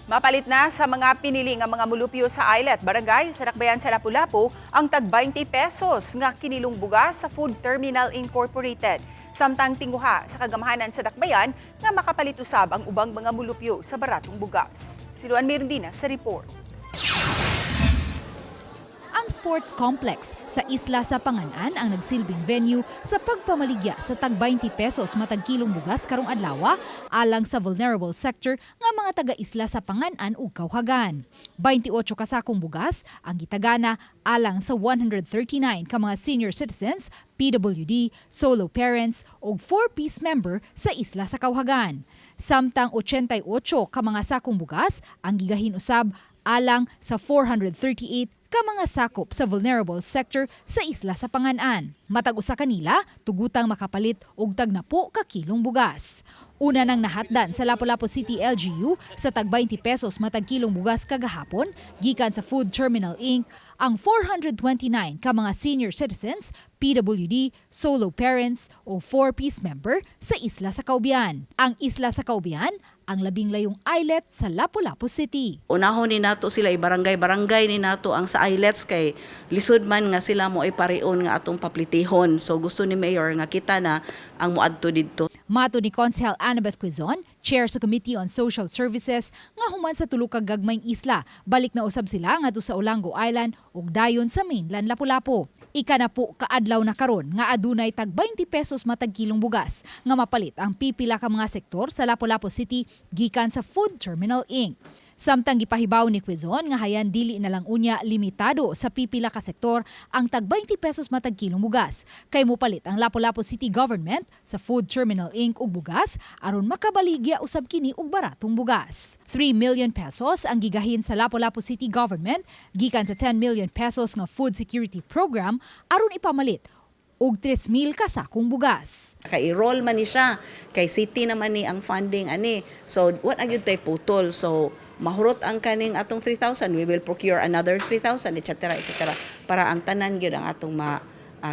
Mapalit na sa mga pinili nga mga mulupyo sa Islet, Barangay sa Dakbayan sa Lapu-Lapu ang tag 20 pesos nga kinilong bugas sa Food Terminal Incorporated. Samtang tinguha sa kagamhanan sa Dakbayan nga makapalit usab ang ubang mga mulupyo sa baratong bugas. Si Luan Mirandina sa report. Ang sports complex sa isla sa Panganan ang nagsilbing venue sa pagpamaligya sa tag 20 pesos matag kilong bugas karong adlaw alang sa vulnerable sector nga mga taga-isla sa Panganan ug Kawhagan. 28 ka sakong bugas ang gitagana alang sa 139 ka mga senior citizens, PWD, solo parents ug 4-piece member sa isla sa Kawhagan. Samtang 88 ka mga sakong bugas ang gigahin usab alang sa 438 ka mga sakop sa vulnerable sector sa isla sa Panganan. Matag usa kanila, tugutang makapalit og tagnapo ka kilong bugas. Una nang nahatdan sa Lapu-Lapu City LGU sa tag 20 pesos matag kilong bugas kagahapon gikan sa Food Terminal Inc. ang 429 ka mga senior citizens, PWD, solo parents o 4-piece member sa isla sa Kaubyan. Ang isla sa Kaubyan ang labing layong islet sa Lapu-Lapu City. Unahon ni nato sila, barangay-barangay ni nato ang sa islets kay lisod man nga sila mo ay parion nga atong paplitihon. So gusto ni Mayor nga kita na ang moadto didto. Mato ni Konsehal Annabeth Quizon, chair sa Committee on Social Services, nga human sa tulo ka gagmayng isla, balik na usab sila ngadto sa Olango Island ug dayon sa mainland Lapu-Lapu. Ikanapo kaadlaw na karon nga adunay tag 20 pesos matag kilong bugas nga mapalit ang pipila ka mga sektor sa Lapu-Lapu City gikan sa Food Terminal Inc. Samtang gipahibaw ni Quizon nga hayan dili na lang unya limitado sa pipila ka sektor ang tag 20 pesos matag kilong bugas. Kay mopalit ang Lapu-Lapu City Government sa Food Terminal Inc. og bugas aron makabaligya usab kini og baratong bugas. 3 million pesos ang gigahin sa Lapu-Lapu City Government gikan sa 10 million pesos nga food security program aron ipamalit og 3,000 ka sakong bugas. Kay i-roll man ni siya, kay city naman ni ang funding ani. So what gyud tay putol. So mahurot ang kaning atong 3,000, we will procure another 3,000, etc. etc. para ang tanan gyud ang atong ma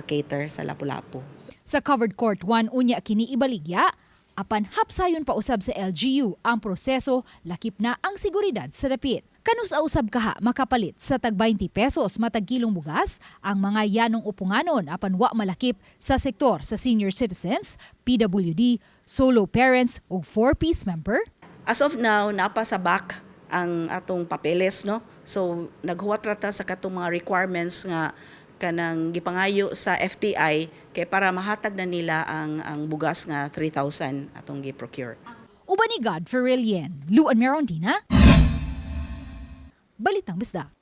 cater sa Lapu-Lapu. Sa Covered Court 1 unya kini ibaligya, apan hapsayon pa usab sa LGU ang proseso, lakip na ang seguridad sa dapit. Kanus-a usab kaha makapalit sa tag 20 pesos matag kilong bugas ang mga yanong upunganon apan wa malakip sa sektor sa senior citizens, PWD, solo parents ug 4-piece member? As of now, napa sa back ang atong papeles, no? So naghuwat ra ta sa katong mga requirements nga kanang gipangayo sa FTI kay para mahatag na nila ang bugas nga 3,000 atong gi-procure. Uban ni God Ferrilien, Luan Merondina, Balitang Bisdak.